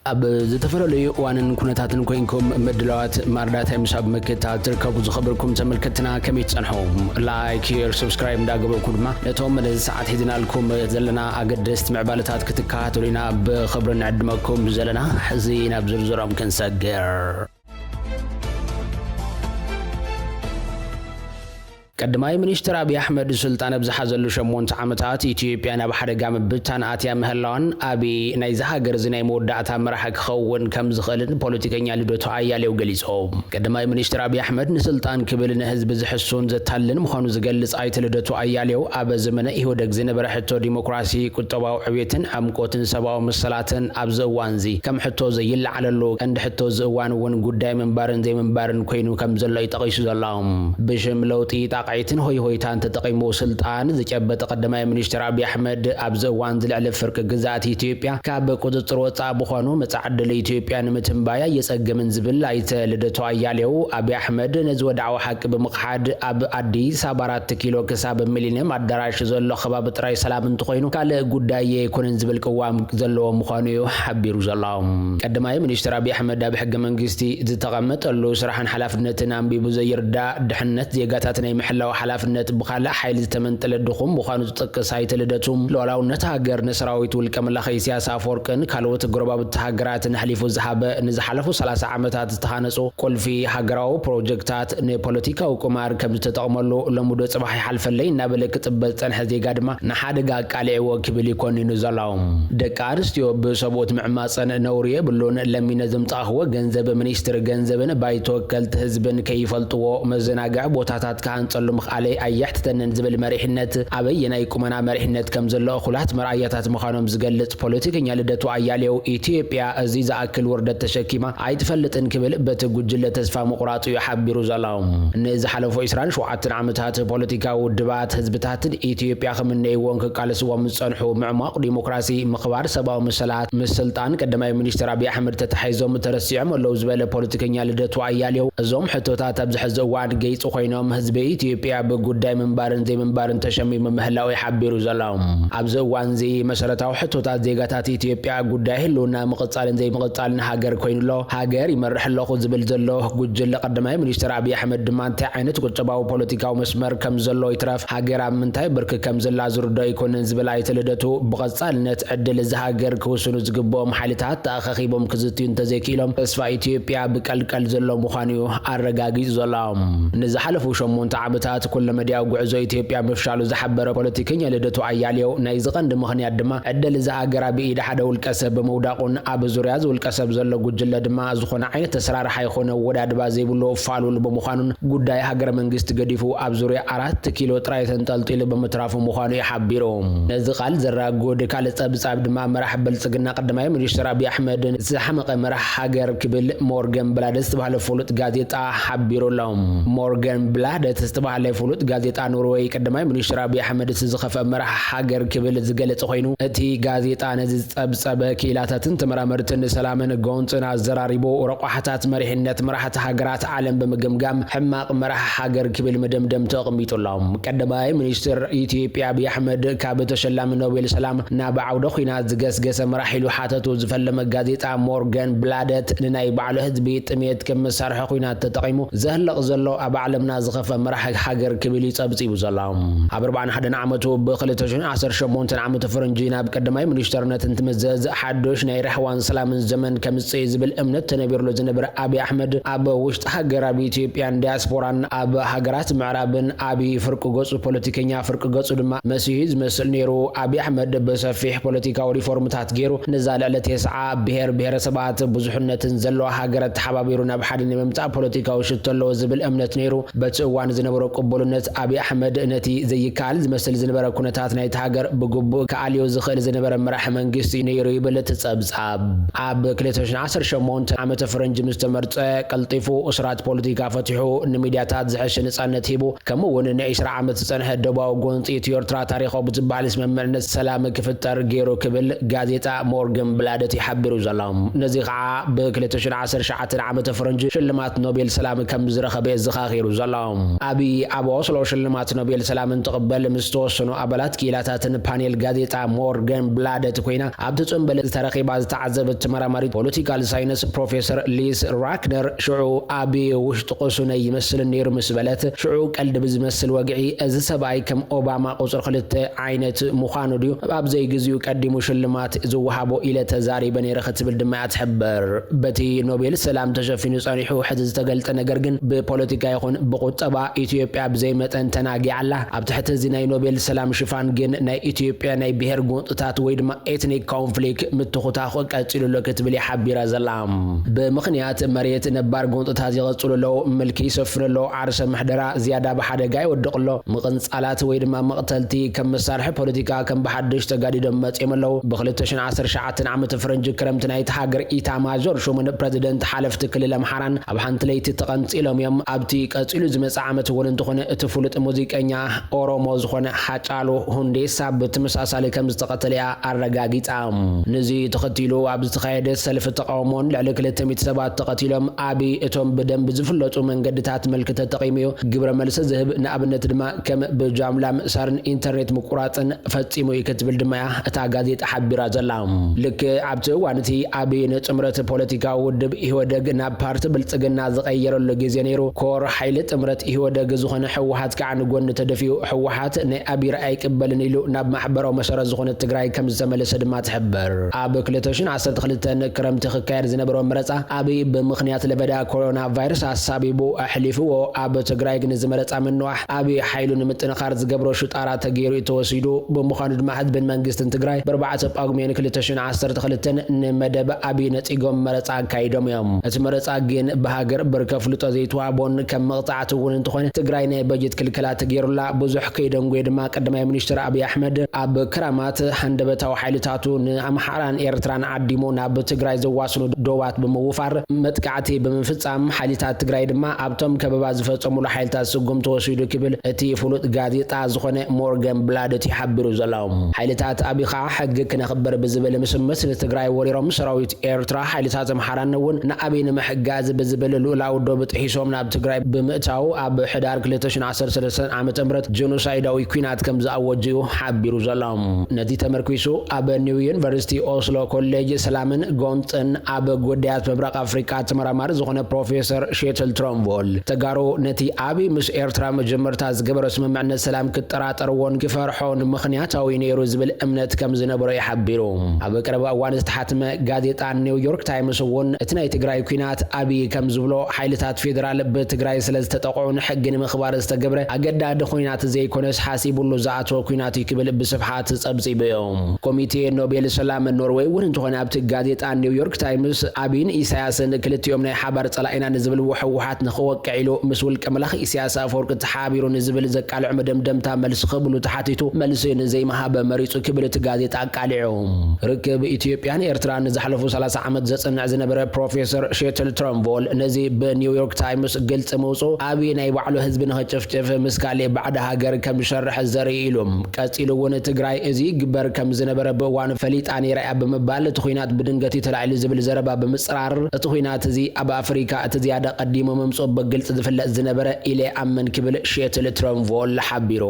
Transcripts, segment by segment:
ኣብ ዝተፈላለዩ እዋንን ኩነታትን ኮይንኩም ምድላዋት ማርዳታይ ምስ ኣብ ምክትታል ትርከቡ ዝኸበርኩም ተመልከትና ከመይ ትጸንሑ? ላይክ፣ ሼር፣ ሰብስክራይብ እንዳገበርኩም ድማ ነቶም ነዚ ሰዓት ሒዝናልኩም ዘለና ኣገደስቲ ምዕባለታት ክትከታተሉ ኢና ብኽብሪ ንዕድመኩም ዘለና። ሕዚ ናብ ዝርዝሮም ክንሰግር። ቀዳማይ ሚኒስትር ኣብይ ኣሕመድ ስልጣን ኣብ ዝሓዘሉ ሸሞንተ ዓመታት ኢትዮጵያ ናብ ሓደጋ ምብታን ኣትያ ምህላዋን ኣብይ ናይዚ ሃገር እዚ ናይ መወዳእታ መራሒ ክኸውን ከም ዝኽእልን ፖለቲከኛ ልደቱ ኣያሌው ገሊጾም። ቀዳማይ ሚኒስትር ኣብይ ኣሕመድ ንስልጣን ክብል ንህዝቢ ዝሕሱን ዘታልን ምዃኑ ዝገልጽ ኣይተ ልደቱ ኣያሌው ኣብ ዘመነ ኢህወደግ ዝነበረ ሕቶ ዲሞክራሲ፣ ቁጠባዊ ዕብየትን ዕምቆትን ሰብኣዊ መሰላትን ኣብዚ እዋን እዚ ከም ሕቶ ዘይለዓለሉ ቀንዲ ሕቶ እዚ እዋን እውን ጉዳይ ምንባርን ዘይምንባርን ኮይኑ ከም ዘሎ እዩ ጠቒሱ ዘሎ። ብሽም ለውጢ ጣቕዒትን ሆይ ሆይታን ተጠቒሙ ስልጣን ዝጨበጠ ቀዳማይ ሚኒስትር ኣብይ ኣሕመድ ኣብዚ እዋን እዚ ልዕሊ ፍርቂ ግዝኣት ኢትዮጵያ ካብ ቁጽጽር ወጻኢ ምዃኑ መጻኢ ዕድል ኢትዮጵያ ንምትንባይ ኣየጸግምን ዝብል ኣይተ ልደቱ ኣያሌው፣ ኣብይ ኣሕመድ ነዚ ወድዓዊ ሓቂ ብምኽሓድ ኣብ ኣዲስ ኣበባ ኣራት ኪሎ ክሳብ ሚሊኒየም ኣዳራሽ ዘሎ ከባቢ ጥራይ ሰላም እንተኾይኑ ካልእ ጉዳይ ኣይኮነን ዝብል ቅዋም ዘለዎ ምዃኑ እዩ ሓቢሩ ዘሎ። ቀዳማይ ሚኒስትር ኣብይ ኣሕመድ ኣብ ሕገ መንግስቲ ዝተቐመጠሉ ስራሕን ሓላፍነትን ኣንቢቡ ዘይርዳእ፣ ድሕነት ዜጋታት ናይ ምሕላው ሓላፍነት ብኻልእ ሓይሊ ዝተመንጠለ ድኹም ምዃኑ ዝጠቅስ ኣይተ ልደቱ፣ ሉዓላውነት ሃገር ንሰራዊት ውልቀ መላኺ ኢሳያስ ኣፈወርቅን ካልኦት ጎረባብቲ ሃገራትን ኣሕሊፉ ዝሃበ ንዝሓለፉ ሰላሳ ዓመታት ዝተሃነጹ ቁልፊ ሃገራዊ ፕሮጀክታት ንፖለቲካዊ ቁማር ከም ዝተጠቕመሉ፣ ሎሚ ዶ ጽባሕ ይሓልፈለይ እናበለ ክጽበ ዝጸንሐ ዜጋ ድማ ንሓደጋ ኣቃሊዕዎ ክብል እዩ ኮኒኑ ዘሎ። ደቂ ኣንስትዮ ብሰብኡት ምዕማጸን ነውሪ የብሉን። ለሚነ ዘምጻእኽዎ ገንዘብ ሚኒስትሪ ገንዘብን ባይቶ ወከልቲ ህዝብን ከይፈልጥዎ መዘናግዒ ቦታታት ክሃንጸሉ ምኽኣለይ ኣየሕትተንን ዝብል መሪሕነት ኣበየናይ ቁመና መሪሕነት ከም ዘሎ እኹላት መርኣያታት ምዃኖም ዝገልጽ ፖለቲከኛ ልደቱ ኣያሌው፣ ኢትዮጵያ እዚ ዝኣክል ውርደት ተሸኪማ ኣይትፈልጥን ክብል በቲ ጉጅለ ተስፋ ምቑራጹ እዩ ሓቢሩ ዘሎ። ንዝሓለፉ ዕስራን ሸውዓተን ዓመታት ፖለቲካዊ ውድባት ህዝብታትን ኢትዮጵያ ክምነይዎን ክቃለስዎም ዝጸንሑ ምዕሟቕ ዲሞክራሲ፣ ምኽባር ሰብኣዊ መሰላት ምስ ስልጣን ቀዳማይ ሚኒስትር ኣብይ ኣሕመድ ተታሒዞም ተረሲዖም ኣለዉ ዝበለ ፖለቲከኛ ልደቱ ኣያሌው፣ እዞም ሕቶታት ኣብዚ ሕዚ እዋን ገይጹ ኮይኖም ህዝቢ ኢትዮጵያ ብጉዳይ ምንባርን ዘይምንባርን ተሸሚሙ ምህላው እዩ ሓቢሩ ዘሎ። ኣብዚ እዋን እዚ መሰረታዊ ሕቶታት ዜጋታት ኢትዮጵያ ጉዳይ ህልውና ምቕጻልን ዘይምቕጻልን ሃገር ኮይኑ ኣሎ። ሃገር ይመርሕ ኣለኹ ዝብል ዘሎ ጉጅለ ቀዳማይ ሚኒስትር ኣብይ ኣሕመድ ድማ እንታይ ዓይነት ቁጠባዊ ፖለቲካዊ መስመር ከም ዘሎ ይትረፍ ሃገር ኣብ ምንታይ ብርኪ ከም ዘላ ዝርዶ ኣይኮነን ዝብል ኣይተ ልደቱ፣ ብቐጻልነት ዕድል እዚ ሃገር ክውስኑ ዝግብኦም ሓይልታት ተኣኻኺቦም ክዝትዩ እንተዘይክኢሎም ተስፋ ኢትዮጵያ ብቀልቀል ዘሎ ምዃኑ እዩ ኣረጋጊጹ ዘሎ። ንዝሓለፉ ሸሞንተ ዓመታት ኩለ መድያዊ ጉዕዞ ኢትዮጵያ ምፍሻሉ ዝሓበረ ፖለቲከኛ ልደቱ ኣያሌው፣ ናይዚ ቀንዲ ምኽንያት ድማ ዕድል እዚ ሃገር ኣብ ኢድ ሓደ ውልቀ ሰብ ብምውዳቑን ኣብ ዙርያ እዚ ውልቀ ሰብ ዘሎ ጉጅለ ድማ ዝኾነ ዓይነት ኣሰራርሓ ይኾነ ኣወዳድባ ዘይብሉ ፋሉል ብምዃኑን ጉዳይ ሃገረ መንግስቲ ገዲፉ ኣብ ዙርያ ኣራት ኪሎ ጥራይ ተንጠልጢሉ ብምትራፉ ምዃኑ እዩ ሓቢሩ። ነዚ ቃል ዘራጉድ ካልእ ጸብጻብ ድማ መራሕ ብልጽግና ቀዳማይ ሚኒስትር ኣብይ ኣሕመድን ዝሓመቐ መራሕ ሃገር ክብል ሞርገን ብላደት ዝተባህለ ፍሉጥ ጋዜጣ ሓቢሩ ኣሎ። ሞርገን ብላደት ዝተባህለ ፍሉጥ ጋዜጣ ኖርወይ ቀዳማይ ሚኒስትር ኣብይ ኣሕመድ እቲ ዝኸፍአ መራሕ ሃገር ክብል ዝገለጸ ኮይኑ፣ እቲ ጋዜጣ ነዚ ዝጸብጸበ ክኢላታትን ተመራመርትን ንሰላምን ጎንጽን ኣዘራሪቡ፣ ረቋሕታት መሪሕነት መራሕቲ ሃገራት ዓለም ብምግምጋም ሕማቕ መራሕ ሃገር ክብል መደምደምታ ኣቐሚጡ ኣሎ። ቀዳማይ ሚኒስትር ኢትዮጵያ ኣብይ ኣሕመድ ካብ ተሸላሚ ኖቤል ሰላም ናብ ዓውደ ኲናት ዝገስገሰ መራሕ ኢሉ ሓተቱ ዝፈለመ ጋዜጣ ሞርገን ብላደት፣ ንናይ ባዕሉ ህዝቢ ጥሜት ከም መሳርሒ ኲናት ተጠቒሙ ዘህልቕ ዘሎ ኣብ ዓለምና ዝኸፍአ መራሕ ሃገር ክብል እዩ ጸብጺቡ ዘሎ። ኣብ ኣርባዓን ሓደን ዓመቱ ብ ክልተ ሽሕን ዓሰርተ ሸሞንተን ዓመተ ፈረንጂ ናብ ቀዳማይ ሚኒስተርነት እንትምዘዝ ሓዱሽ ናይ ራህዋን ሰላምን ዘመን ከምጽእ እዩ ዝብል እምነት ተነቢርሉ ዝነበረ ኣብይ ኣሕመድ ኣብ ውሽጢ ሃገር ኣብ ኢትዮጵያን ዲያስፖራን ኣብ ሃገራት ምዕራብን ኣብይ ፍርቂ ገጹ ፖለቲከኛ ፍርቂ ገጹ ድማ መሲሁ ዝመስል ነይሩ። ኣብይ ኣሕመድ ብሰፊሕ ፖለቲካዊ ሪፎርምታት ገይሩ ነዛ ልዕሊ ተስዓ ብሄር ብሄረሰባት ብዙሕነትን ዘለዋ ሃገር ኣተሓባቢሩ ናብ ሓደ ናይ ምምጻእ ፖለቲካዊ ሽቶ ኣለዎ ዝብል እምነት ነይሩ። በቲ እዋን ዝነበሮ ቅቡልነት ኣብይ ኣሕመድ ነቲ ዘይከኣል ዝመስል ዝነበረ ኩነታት ናይቲ ሃገር ብግቡእ ክኣልዮ ዝኽእል ዝነበረ መራሒ መንግስቲ ነይሩ ይብል እቲ ጸብጻብ። ኣብ ክልተ ሽሕን ዓሰርተ ሸሞንተን ዓመተ ፈረንጂ ምስ ተመርጸ ቀልጢፉ እስራት ፖለቲካ ፈቲሑ፣ ንሚድያታት ዝሐሸ ነጻነት ሂቡ፣ ከምኡ እውን ንዒስራ ዓመት ዝጸንሐ ደቡባዊ ጎንፂ ኢትዮ ኤርትራ ታሪኻዊ ብዝበሃል ስምምዕነት ሰላም ክፍጠር ገይሩ ክብል ጋዜጣ ሞርገን ብላደት ይሓብር እዩ ዘሎ። ነዚ ከዓ ብ ክልተ ሽሕን ዓሰርተ ትሽዓተን ዓመተ ፈረንጂ ሽልማት ኖቤል ሰላም ከም ዝረኸበ የዘኻኺሩ ዘሎ። ኣብይ ኣብ ኦስሎ ሽልማት ኖቤል ሰላም እንትቕበል ምስ ተወሰኑ ኣባላት ክኢላታትን ፓኔል ጋዜጣ ሞርገን ብላደት ኮይና ኣብቲ ጽምብል ተረኺባ ዝተዓዘበት ተመራማሪት ፖለቲካል ሳይንስ ፕሮፌሰር ሊስ ራክነር ሽዑ ኣብ ውሽጢ ቁሱነይ ይመስል ነይሩ ምስ በለት፣ ሽዑ ቀልዲ ብዝመስል ወግዒ፣ እዚ ሰብኣይ ከም ኦባማ ቁጽሪ ክልተ ዓይነት ምዃኑ ድዩ ኣብ ዘይግዚኡ ቀዲሙ ሽልማት ዝወሃቦ ኢለ ተዛሪበ ነይረ ክትብል ድማ እያ ትሕብር። በቲ ኖቤል ሰላም ተሸፊኑ ጸኒሑ ሕዚ ዝተገልጸ ነገር ግን ብፖለቲካ ይኹን ብቁጠባ ኢትዮጵያ ብዘይ መጠን ተናጊዓ ኣላ። ኣብ ትሕቲ እዚ ናይ ኖቤል ሰላም ሽፋን ግን ናይ ኢትዮጵያ ናይ ብሄር ጎንፅታት ወይ ድማ ኤትኒክ ኮንፍሊክት ምትኹታኹ ቀፂሉ ኣሎ ክትብል እያ ሓቢራ ዘላ። ብምኽንያት መሬት ነባር ጎንፅታት ይቐፅሉ ኣለዉ፣ ምልኪ ይሰፍን ኣሎ፣ ዓርሰ ምሕደራ ዝያዳ ብሓደጋ ይወድቕ ኣሎ፣ ምቕንፃላት ወይ ድማ መቕተልቲ ከም መሳርሒ ፖለቲካ ከም ብሓድሽ ተጋዲዶም መፂኦም ኣለዉ። ብ2019 ዓመተ ፈረንጂ ክረምቲ ናይቲ ሃገር ኢታማዦር ሹምን ፕረዚደንት ሓለፍቲ ክልል ኣምሓራን ኣብ ሓንቲ ለይቲ ተቐንፂሎም እዮም። ኣብቲ ቀፂሉ ዝመፅእ ዓመት እውን እንተኾነ እቲ ፍሉጥ ሙዚቀኛ ኦሮሞ ዝኾነ ሃጫሉ ሁንዴሳ ብተመሳሳሊ ከም ዝተቐተለ እያ ኣረጋጊፃ። ነዚ ተኸቲሉ ኣብ ዝተኻየደ ሰልፊ ተቃውሞን ልዕሊ ክልተ ሚእቲ ሰባት ተቐቲሎም። ኣቢ እቶም ብደንብ ዝፍለጡ መንገድታት መልክ ተጠቒሙ እዩ ግብረ መልሲ ዝህብ። ንኣብነት ድማ ከም ብጃምላ ምእሳርን ኢንተርኔት ምቁራፅን ፈፂሙ እዩ ክትብል ድማ እያ እታ ጋዜጣ ሓቢራ ዘላ። ልክዕ ኣብቲ እዋን እቲ ኣቢ ንጥምረት ፖለቲካዊ ውድብ ኢህወደግ ናብ ፓርቲ ብልፅግና ዝቐየረሉ ግዜ ነይሩ። ኮር ሓይሊ ጥምረት ኢህወደግ ዝኾነ ህወሓት ከዓ ንጎኒ ተደፊኡ፣ ህወሓት ናይ ኣቢ ራእይ ኣይቅበልን ኢሉ ናብ ማሕበራዊ መሰረት ዝኾነት ትግራይ ከም ዝተመለሰ ድማ ትሕብር። ኣብ ክልተ ሽሕን ዓሰርተ ክልተን ክረምቲ ክካየድ ዝነበረ መረፃ ኣቢ ብምኽንያት ለበዳ ኮሮና ቫይረስ ኣሳቢቡ ኣሕሊፍዎ። ኣብ ትግራይ ግን እዚ መረፃ ምንዋሕ ኣቢ ሓይሉ ንምጥንኻር ዝገብሮ ሽጣራ ተገይሩ እዩ ተወሲዱ። ብምዃኑ ድማ ህዝብን መንግስትን ትግራይ ብ4 ጳጉሜን ክልተ ሽሕን ዓሰርተ ክልተን ንመደብ ኣቢ ነፂጎም መረፃ ኣካይዶም እዮም። እቲ መረፃ ግን ብሃገር ብርከ ፍልጦ ዘይተዋህቦን ከም መቕፃዕቲ እውን እንተኾነ ትግራይ ናይ በጀት ክልከላ ተገይሩላ ብዙሕ ከይደንጎየ ድማ ቀዳማይ ሚኒስትር ኣቢ ኣሕመድ ኣብ ክራማት ሃንደበታዊ ሓይልታቱ ንኣምሓራን ኤርትራን ዓዲሙ ናብ ትግራይ ዘዋስኑ ዶባት ብምውፋር መጥቃዕቲ ብምፍፃም ሓይልታት ትግራይ ድማ ኣብቶም ከበባ ዝፈፀሙሉ ሓይልታት ስጉምቲ ወሲዱ ክብል እቲ ፍሉጥ ጋዜጣ ዝኾነ ሞርገን ብላደት ይሓብሩ ዘሎ። ሓይልታት ኣቢ ኸዓ ሕጊ ክነኽብር ብዝብል ምስምስ ንትግራይ ወሪሮም ሰራዊት ኤርትራ ሓይልታት ኣምሓራን እውን ንኣቢ ንምሕጋዝ ብዝብል ልኡላዊ ዶብ ጥሒሶም ናብ ትግራይ ብምእታው ኣብ ሕዳር ክልተ ሽሕን ዓሰርተ ሰለስተን ዓመተ ምህረት ጀኖሳይዳዊ ኲናት ከም ዝኣወጁ እዩ ሓቢሩ ዘሎ። ነዚ ተመርኪሱ ኣብ ኒው ዩኒቨርሲቲ ኦስሎ ኮሌጅ ሰላምን ጎንፅን ኣብ ጉዳያት ምብራቕ ኣፍሪቃ ተመራማሪ ዝኾነ ፕሮፌሰር ሼትል ትሮምቮል ተጋሩ ነቲ ኣቢ ምስ ኤርትራ መጀመርታ ዝገበረ ስምምዕነት ሰላም ክጠራጠርዎን ክፈርሖን ምኽንያታዊ ነይሩ ዝብል እምነት ከም ዝነበሮ እዩ ሓቢሩ። ኣብ ቀረባ እዋን ዝተሓትመ ጋዜጣ ኒውዮርክ ታይምስ እውን እቲ ናይ ትግራይ ኲናት ኣቢ ከም ዝብሎ ሓይልታት ፌዴራል ብትግራይ ስለ ዝተጠቕዑ ንሕጊ ንምኽባር ዝተገብረ ኣገዳዲ ኲናት ዘይኮነስ ሓሲቡሉ ዝኣተወ ኲናት እዩ ክብል ብስፍሓት ጸብጺቡ እዩ። ኮሚቴ ኖቤል ሰላም ኖርዌይ እውን እንተኾነ ኣብቲ ጋዜጣ ኒውዮርክ ታይምስ ኣቢን ኢሳያስን ክልቲኦም ናይ ሓባር ጸላኢና ንዝብልዎ ህወሓት ንኽወቅዕ ኢሉ ምስ ውልቀ መላኺ ኢሳያስ ኣፈወርቂ ተሓባቢሩ ንዝብል ዘቃልዕ መደምደምታ መልሲ ክህብሉ ተሓቲቱ መልሲ ንዘይምሃብ መሪጹ ክብል እቲ ጋዜጣ ኣቃሊዑ። ርክብ ኢትዮጵያን ኤርትራን ንዝሓለፉ ሰላሳ ዓመት ዘጽንዕ ዝነበረ ፕሮፌሰር ሼትል ትሮምቮል ነዚ ብኒውዮርክ ታይምስ ግልጺ ምውጽኡ ኣቢ ናይ ባዕሉ ህዝቢ ንኽጭፍጭፍ ምስ ካልእ ባዕዲ ሃገር ከም ዝሰርሕ ዘርኢ ኢሉ። ቀጺሉ እውን ትግራይ እዚ ይግበር ከም ዝነበረ ብእዋኑ ፈሊጣ ነይራ እያ ብምባል እቲ ኲናት ብድንገት እዩ ተላዒሉ ዝብል ዘረባ ብምጽራር እቲ ኲናት እዚ ኣብ ኣፍሪካ እቲ ዝያዳ ቀዲሙ ምምጽኡ ብግልጺ ዝፍለጥ ዝነበረ ኢለ ኣምን ክብል ሼትል ትሮምቮል ሓቢሩ።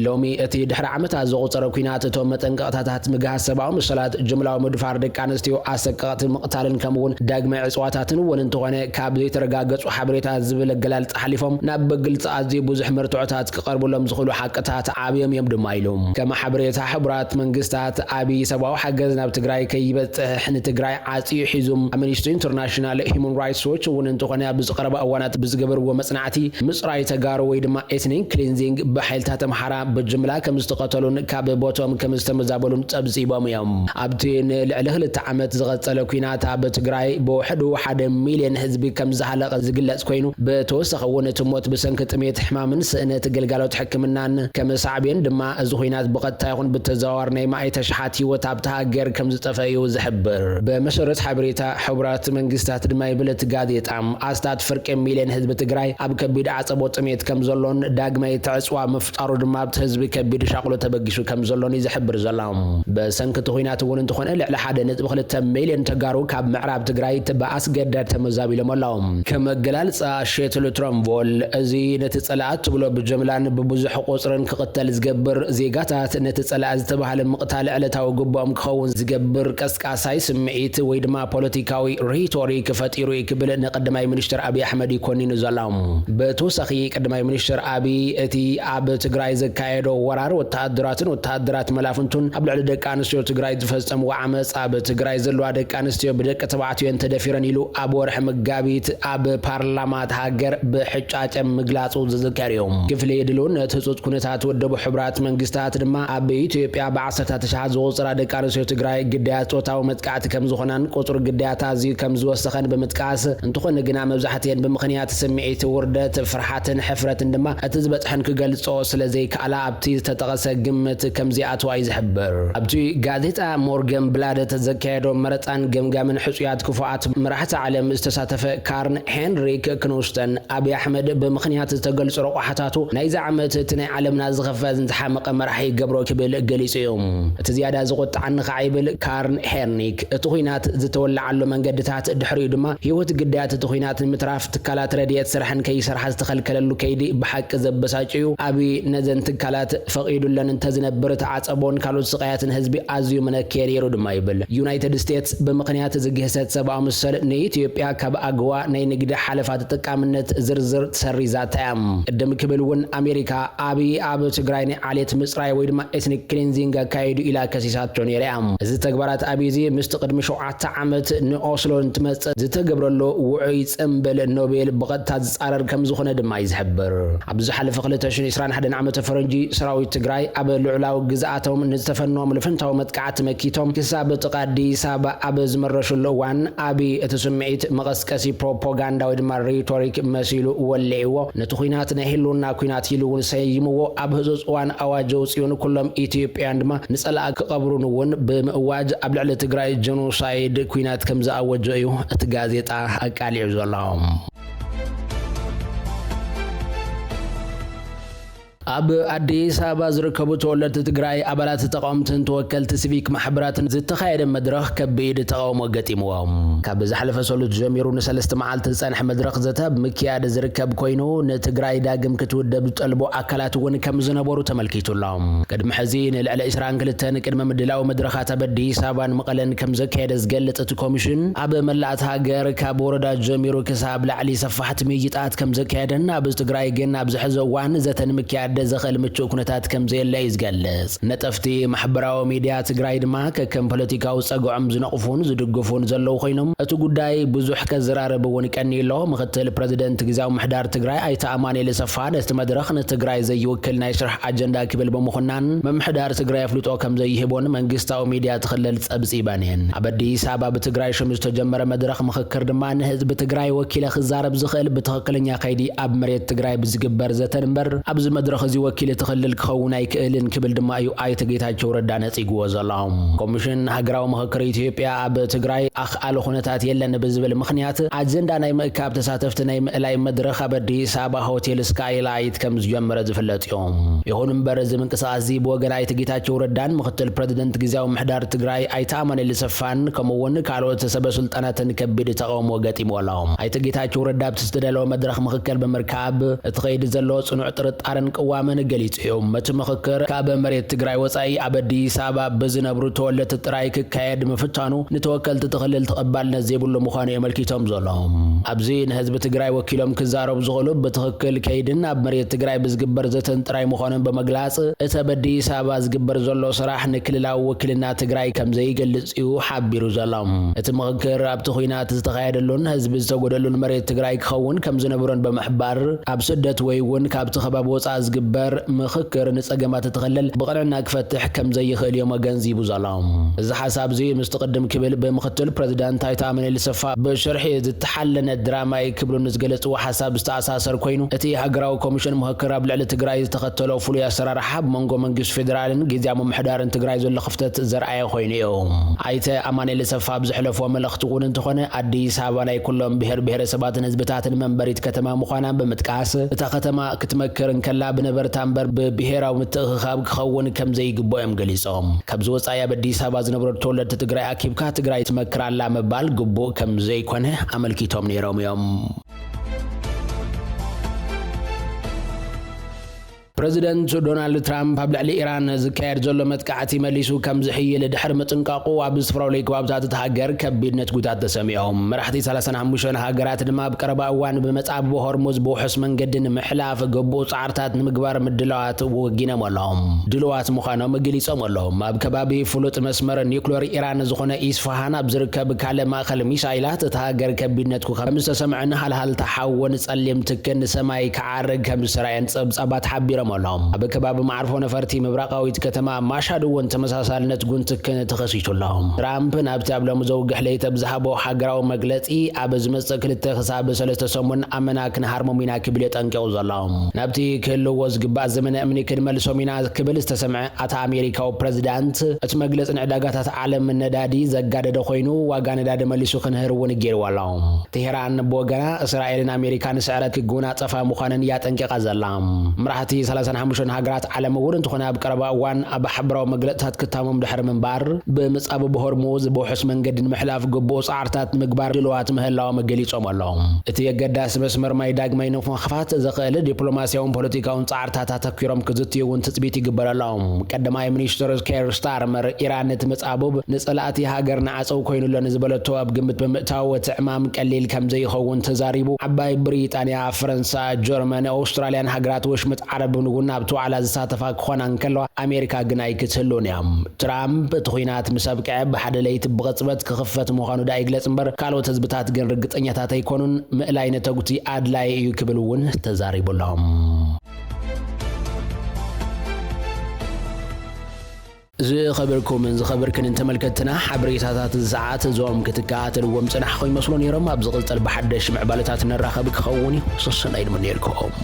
ሎሚ እቲ ድሕሪ ዓመታት ዘቑጸረ ኲናት እቶም መጠንቀቕታታት ምግሃስ ሰብኣዊ መሰላት፣ ጅምላዊ ምድፋር ደቂ ኣንስትዮ፣ ኣሰቀቕቲ ምቕታልን ከምኡውን ዳግማይ ዕፅዋታትን እውን እንተኾነ ካብ ዘይተረጋገጹ ሓበሬታ ዝብል ኣገላልጻ ሓሊፎም ናብ ብግልጺ ኣዝዩ ብዙሕ መርትዖታት ክቐርብሎም ዝኽእሉ ሓቅታት ዓብዮም እዮም ድማ ኢሉ። ከም ሓበሬታ ሕቡራት መንግስታት ኣቢ ሰብኣዊ ሓገዝ ናብ ትግራይ ከይበጽሕ ንትግራይ ዓጽዩ ሒዙ። ኣምኒስቲ ኢንተርናሽናል፣ ሂዩማን ራይትስ ዎች እውን እንተኾነ ኣብ ዝቐረባ እዋናት ብዝገበርዎ መጽናዕቲ ምጽራይ ተጋሩ ወይ ድማ ኤትኒክ ክሊንዚንግ ብሓይልታት ኣምሓራ ብጅምላ ከም ዝተቐተሉን ካብ ቦቶም ከም ዝተመዛበሉን ጸብጺቦም እዮም። ኣብቲ ንልዕሊ ክልተ ዓመት ዝቐጸለ ኲናት ኣብ ትግራይ ብውሕዱ ሓደ ሚልዮን ህዝቢ ከም ዝሃለቐ ዝግለጽ ኮይኑ ብተወሳኺ እውን እቲ ሞት ብሰንኪ ጥሜት ሕማምን ስእነት ግልጋሎት ሕክምናን ከም ሳዕቤን ድማ እዚ ኲናት ብቐጥታ ይኹን ብተዘዋዋሪ ናይ ማእቲ ኣሽሓት ህይወት ኣብታ ሃገር ከም ዝጠፈ እዩ ዝሕብር። ብመሰረት ሓበሬታ ሕቡራት መንግስታት ድማ ይብል እቲ ጋዜጣ ኣስታት ፍርቂ ሚልዮን ህዝቢ ትግራይ ኣብ ከቢድ ዓጸቦ ጥሜት ከም ዘሎን ዳግማይ ትዕጽዋ ምፍጣሩ ድማ ኣብቲ ህዝቢ ከቢድ ሻቕሎ ተበጊሱ ከም ዘሎን እዩ ዝሕብር ዘሎ። ብሰንኪ እቲ ኲናት እውን እንተኾነ ልዕሊ ሓደ ነጥቢ ክልተ ሚልዮን ተጋሩ ካብ ምዕራብ ትግራይ ብኣስገዳድ ተመዛቢሎም ኣለዉ። ከም ኣገላልጻ ሼትል ትሮምቮል እዚ ነቲ ጸላኣት ትብሎ ብጀምላን ብብዙሕ ቁጽርን ክቕተል ዝገብር፣ ዜጋታት ነቲ ጸላእ ዝተባህለ ምቕታል ዕለታዊ ግቡኦም ክኸውን ዝገብር ቀስቃሳይ ስምዒት ወይ ድማ ፖለቲካዊ ሪቶሪክ ፈጢሩ እዩ ክብል ንቀዳማይ ሚኒስትር ኣብይ ኣሕመድ እዩ ኮኒኑ ዘሎ። ብተወሳኺ ቀዳማይ ሚኒስትር ኣብይ እቲ ኣብ ትግራይ ዘካየዶ ወራር ወተሃደራትን ወተሃደራት መላፍንቱን ኣብ ልዕሊ ደቂ ኣንስትዮ ትግራይ ዝፈጸምዎ ዓመፅ፣ ኣብ ትግራይ ዘለዋ ደቂ ኣንስትዮ ብደቂ ተባዕትዮ እንተደፊረን ኢሉ ኣብ ወርሒ መጋቢት ኣብ ፓርላማ እታ ሃገር ብሕጫጨ ምግላጹ ዝዝከር እዩ። ክፍሊ ድሉ ነቲ ህጹጽ ኩነታት ውድብ ሕቡራት መንግስታት ድማ ኣብ ኢትዮጵያ ብዓሰርታት ኣሽሓት ዝቑጸራ ደቂ ኣንስትዮ ትግራይ ግዳያት ጾታዊ መጥቃዕቲ ከም ዝኾናን ቁጽሪ ግዳያት ኣዝዩ ከም ዝወሰኸን ብምጥቃስ፣ እንተኾነ ግና መብዛሕትኤን ብምኽንያት ስምዒት ውርደት፣ ፍርሓትን ሕፍረትን ድማ እቲ ዝበጽሐን ክገልጾ ስለ ዘይከኣላ ኣብቲ ዝተጠቐሰ ግምት ከም ዘይኣትዋ እዩ ዝሕብር። ኣብቲ ጋዜጣ ሞርገን ብላደት ዘካየዶ መረጻን ገምጋምን ሕጹያት ክፉኣት መራሕቲ ዓለም ዝተሳተፈ ካርን ሄንሪክ ክኑስተን፣ ኣብይ ኣሕመድ ብምኽንያት ዝተገልጹ ረቋሕታቱ ናይዚ ዓመት እቲ ናይ ዓለምና ዝኸፍአን ዝሓመቐ መራሒ ይገብሮ ክብል ገሊጹ እዩ። እቲ ዝያዳ ዝቑጥዓኒ ኸዓ ይብል ካርን ሄንሪክ፣ እቲ ኹናት ዝተወለዓሉ መንገድታት፣ ድሕሪኡ ድማ ህይወት ግዳያት እቲ ኹናት ንምትራፍ ትካላት ረድኤት ስርሐን ከይሰርሓ ዝተኸልከለሉ ከይዲ ብሓቂ ዘበሳጭ እዩ። ኣብይ ነዘን ትካላት ፈቒዱለን እንተዝነብር እቲ ዓጸቦን ካልኦት ስቓያትን ህዝቢ ኣዝዩ መነከየ ነይሩ ድማ ይብል። ዩናይትድ ስቴትስ ብምኽንያት እዚ ግህሰት ሰብኣዊ መሰል ንኢትዮጵያ ካብ ኣግዋ ናይ ንግዲ ሓለፋ ተጠቃምነት ዝርዝር ሰሪዛታ እያ። ቅድም ክብል እውን ኣሜሪካ ኣብይ ኣብ ትግራይ ናይ ዓሌት ምፅራይ ወይ ድማ ኤትኒክ ክሊንዚንግ ኣካይዱ ኢላ ከሲሳቶ ነይራ እያ። እዚ ተግባራት ኣብይ እዚ ምስቲ ቅድሚ ሸውዓተ ዓመት ንኦስሎ እንትመፅእ ዝተገብረሉ ውዑይ ፅምብል ኖቤል ብቐጥታ ዝፃረር ከም ዝኾነ ድማ እዩ ዝሕብር። ኣብ ዝሓለፈ ክልተ ሽሕን ዕስራን ሓደን ዓመተ ፈረንጂ ሰራዊት ትግራይ ኣብ ልዑላዊ ግዝኣቶም ንዝተፈነዎም ልፍንታዊ መጥቃዕቲ መኪቶም ክሳብ ጥቓ ኣዲስ ኣበባ ኣብ ዝመረሽሉ እዋን ኣብይ እቲ ስምዒት መቐስቀሲ ፕሮፓጋንዳ ወይ ድማ ሪቶሪክ መሲሉ ወሊዕዎ። ነቲ ኲናት ናይ ህልውና ኲናት ኢሉ እውን ሰይምዎ። ኣብ ህጹጽ እዋን ኣዋጅ ኣውጺኡ ንኩሎም ኢትዮጵያውያን ድማ ንጸላእ ክቐብሩን እውን ብምእዋጅ ኣብ ልዕሊ ትግራይ ጀኖሳይድ ኲናት ከም ዝኣወጀ እዩ እቲ ጋዜጣ ኣቃሊዑ ዘሎ። ኣብ ኣዲስ ኣበባ ዝርከቡ ተወለድቲ ትግራይ፣ ኣባላት ተቃወምትን ተወከልቲ ሲቪክ ማሕበራትን ዝተኻየደ መድረኽ ከቢድ ተቃውሞ ገጢምዎም። ካብ ዝሓለፈ ሰሉስ ጀሚሩ ንሰለስተ መዓልቲ ዝጸንሐ መድረኽ ዘተ ኣብ ምክያድ ዝርከብ ኮይኑ፣ ንትግራይ ዳግም ክትውደብ ዝጠልቡ ኣካላት እውን ከም ዝነበሩ ተመልኪቱ ኣሎ። ቅድሚ ሕዚ ንልዕሊ ዕስራን ክልተን ቅድመ ምድላው መድረኻት ኣብ ኣዲስ ኣበባን መቐለን ከም ዘካየደ ዝገልጽ እቲ ኮሚሽን፣ ኣብ መላእ እታ ሃገር ካብ ወረዳ ጀሚሩ ክሳብ ላዕሊ ሰፋሕቲ ምይይጣት ከም ዘካየደን፣ ኣብ ትግራይ ግን ኣብዚ ሕዚ እዋን ዘተ ንምክያድ ዘኽእል ምቹእ ኩነታት ከም ዘየለ እዩ ዝገልጽ። ነጠፍቲ ማሕበራዊ ሚድያ ትግራይ ድማ ከከም ፖለቲካዊ ጸግዖም ዝነቕፉን ዝድግፉን ዘለዉ ኮይኖም፣ እቲ ጉዳይ ብዙሕ ከዘራርብ እውን ቀንዩ ኣሎ። ምክትል ፕረዚደንት ግዝያዊ ምሕዳር ትግራይ ኣይተ ኣማኑኤል ኣሰፋ ነቲ መድረኽ ንትግራይ ዘይውክል ናይ ስራሕ ኣጀንዳ ክብል ብምኹናን፣ ምምሕዳር ትግራይ ኣፍልጦ ከም ዘይህቦን መንግስታዊ ሚድያ እቲ ክልል ጸብጺበን እየን። ኣብ ኣዲስ ኣበባ ብትግራይ ሽም ዝተጀመረ መድረኽ ምኽክር ድማ ንህዝቢ ትግራይ ወኪለ ክዛረብ ዝኽእል ብትኽክለኛ ከይዲ ኣብ መሬት ትግራይ ብዝግበር ዘተን እምበር ኣብዚ መድረኽ እዚ ወኪል እቲ ክልል ክኸውን ኣይክእልን ክብል ድማ እዩ ኣይተ ጌታቸው ረዳ ነጺግዎ ዘሎ። ኮሚሽን ሃገራዊ ምኽክር ኢትዮጵያ ኣብ ትግራይ ኣኽኣሊ ኩነታት የለን ብዝብል ምኽንያት ኣጀንዳ ናይ ምእካብ ተሳተፍቲ ናይ ምእላይ መድረኽ ኣብ ኣዲስ ኣበባ ሆቴል ስካይላይት ከም ዝጀመረ ዝፍለጥ እዩ። ይኹን እምበር እዚ ምንቅስቃስ እዚ ብወገን ኣይተ ጌታቸው ረዳን ምክትል ፕረዚደንት ግዝያዊ ምሕዳር ትግራይ ኣይተ ኣማኑኤል ኣሰፋን ከምኡ እውን ካልኦት ሰበ ስልጣናትን ከቢድ ተቃውሞ ገጢምዎ ኣሎ። ኣይተ ጌታቸው ረዳ ኣብቲ ዝተዳለወ መድረኽ ምኽክር ብምርካብ እቲ ከይዲ ዘሎ ጽኑዕ ጥርጣረን ቅዋምን ገሊጹ እዩ። እቲ ምኽክር ካብ መሬት ትግራይ ወጻኢ ኣብ ኣዲስ ኣበባ ብዝነብሩ ተወለድቲ ጥራይ ክካየድ ምፍታኑ ንተወከልቲ እቲ ክልል ተቐባልነት ዘይብሉ ምዃኑ የመልኪቶም ዘሎ። ኣብዚ ንህዝቢ ትግራይ ወኪሎም ክዛረቡ ዝኽእሉ ብትኽክል ከይድን ኣብ መሬት ትግራይ ብዝግበር ዘተን ጥራይ ምዃኖም ብምግላጽ፣ እቲ ኣብ ኣዲስ ኣበባ ዝግበር ዘሎ ስራሕ ንክልላዊ ውክልና ትግራይ ከም ዘይገልጽ እዩ ሓቢሩ ዘሎ። እቲ ምኽክር ኣብቲ ኲናት ዝተኻየደሉን ህዝቢ ዝተጎደሉን መሬት ትግራይ ክኸውን ከም ዝነበሮን ብምሕባር፣ ኣብ ስደት ወይ እውን ካብቲ ከባቢ ወጻኢ ዝግበር ምኽክር ንጸገማት እቲ ክልል ብቕንዕና ክፈትሕ ከም ዘይኽእል እዮም ኣገንዚቡ ዘሎ። እዚ ሓሳብ እዚ ምስቲ ቅድም ክብል ብምኽትል ፕረዚዳንት ኣይተ ኣማኑኤል ኣሰፋ ብሽርሒ ዝተሓለነ ድራማ እዩ ክብሉ ንዝገለጽዎ ሓሳብ ዝተኣሳሰር ኮይኑ፣ እቲ ሃገራዊ ኮሚሽን ምኽክር ኣብ ልዕሊ ትግራይ ዝተኸተሎ ፍሉይ ኣሰራርሓ ኣብ መንጎ መንግስቲ ፌደራልን ግዝያዊ ምምሕዳርን ትግራይ ዘሎ ክፍተት ዘርኣየ ኮይኑ እዩ። ኣይተ ኣማኑኤል ኣሰፋ ኣብ ዘሕለፍዎ መልእኽቲ እውን እንተኾነ፣ ኣዲስ ኣበባ ናይ ኩሎም ብሄር ብሄረሰባትን ህዝብታትን መንበሪት ከተማ ምዃና ብምጥቃስ፣ እታ ከተማ ክትመክር እንከላ ብነበርታ እምበር ብብሄራዊ ምትእኽኻብ ክኸውን ከም ዘይግብኦ እዮም ገሊጾም። ካብዚ ወጻኢ ኣብ ኣዲስ ኣበባ ዝነብሩ ተወለድቲ ትግራይ ኣኪብካ ትግራይ ትመክር ኣላ ምባል ግቡእ ከም ዘይኮነ ኣመልኪቶም ነይሮም እዮም። ፕረዚደንት ዶናልድ ትራምፕ ኣብ ልዕሊ ኢራን ዝካየድ ዘሎ መጥቃዕቲ መሊሱ ከም ዝሕይል ድሕሪ ምጥንቃቑ፣ ኣብ ዝተፈላለዩ ከባብታት እታ ሃገር ከቢድ ነትጉታት ተሰሚዖም። መራሕቲ ሰላሳን ሓሙሽተን ሃገራት ድማ ኣብ ቀረባ እዋን ብመጻብቦ ሆርሙዝ ብውሑስ መንገዲ ንምሕላፍ ግቡእ ጻዕርታት ንምግባር ምድላዋት ወጊኖም ኣለዉ። ድሉዋት ምዃኖም ገሊጾም ኣለዉ። ኣብ ከባቢ ፍሉጥ መስመር ኒውክለር ኢራን ዝኾነ ኢስፋሃን ኣብ ዝርከብ ካልእ ማእከል ሚሳይላት እታ ሃገር ከቢድ ነትጉ ከም ዝተሰምዐን ሃልሃልታ ሓውን ጸሊም ትክን ሰማይ ክዓርግ ከም ዝተራእየን ጸብጻባት ሓቢሮም ኣለዉ። ኣብ ከባቢ መዓርፎ ነፈርቲ ምብራቓዊት ከተማ ማሻድ እውን ተመሳሳሊ ነትጉን ትክን ተኸሲቱ ኣሎ። ትራምፕ ናብቲ ኣብ ሎሚ ዘውግሕ ለይቲ ኣብ ዝሃቦ ሃገራዊ መግለጺ፣ ኣብ ዝመጽእ ክልተ ክሳብ ሰለስተ ሰሙን ኣመና ክንሃርሞም ኢና ክብል እዩ ጠንቂቑ ዘሎ። ናብቲ ክህልዎ ዝግባእ ዘመነ እምኒ ክንመልሶም ኢና ክብል ዝተሰምዐ ኣታ ኣሜሪካዊ ፕረዚዳንት፣ እቲ መግለጺ ንዕዳጋታት ዓለም ነዳዲ ዘጋደደ ኮይኑ፣ ዋጋ ነዳዲ መሊሱ ክንህር እውን ገይርዎ ኣሎ። ቴሄራን ብወገና፣ እስራኤልን ኣሜሪካን ስዕረት ክጎናጸፋ ምዃነን እያ ጠንቂቓ ዘላ። መራሕቲ ሰላሳን ሓሙሽተን ሃገራት ዓለም እውን እንተኾነ፣ ኣብ ቀረባ እዋን ኣብ ሓበራዊ መግለጽታት ክታሞም ድሕሪ ምንባር፣ ብምጻብቦ ሆርሙዝ ብውሑስ መንገዲ ንምሕላፍ ግቡእ ጻዕርታት ንምግባር ድልዋት ምህላዎም ገሊጾም ኣለዉ። እቲ ኣገዳሲ መስመር ማይ ዳግማይ ንምኽፋት ዘኽእል ዲፕሎማስያውን ፖለቲካውን ጻዕርታት ኣተኲሮም ክዝትዩ እውን ትጽቢት ይግበረሎም። ቀዳማይ ሚኒስትር ኬር ስታርመር፣ ኢራን ነቲ መጻብብ ንጸላእቲ ሃገርና ዓጸው ኮይኑ ኣሎ ንዝበለቶ ኣብ ግምት ብምእታው፣ እቲ ዕማም ቀሊል ከም ዘይኸውን ተዛሪቡ። ዓባይ ብሪጣንያ፣ ፈረንሳ፣ ጀርመን፣ ኣውስትራልያን ሃገራት ወሽመጥ ዓረብን እውን ኣብቲ ዋዕላ ዝሳተፋ ክኾና እንከለዋ፣ ኣሜሪካ ግን ኣይክትህሉን እያ። ትራምፕ፣ እቲ ኲናት ምስ ኣብቅዐ ብሓደ ለይቲ ብቕጽበት ክኽፈት ምዃኑ ደኣ ይግለጽ እምበር፣ ካልኦት ህዝብታት ግን ርግጸኛታት ኣይኮኑን። ምእላይ ነተጉቲ ኣድላዪ እዩ ክብል እውን ተዛሪቡ ኣሎ። ዝኸበርኩምን ዝኸበርክንን ተመልከትና፣ ሓበሬታታት እዚ ሰዓት እዞም ክትከታተልዎም ዝጸናሕኩም ይመስሉ ነይሮም። ኣብ ዝቕጽል ብሓደሽ ምዕባለታት ንራኸብ ክኸውን እዩ። ሰሰናይ ንምነየልኩም።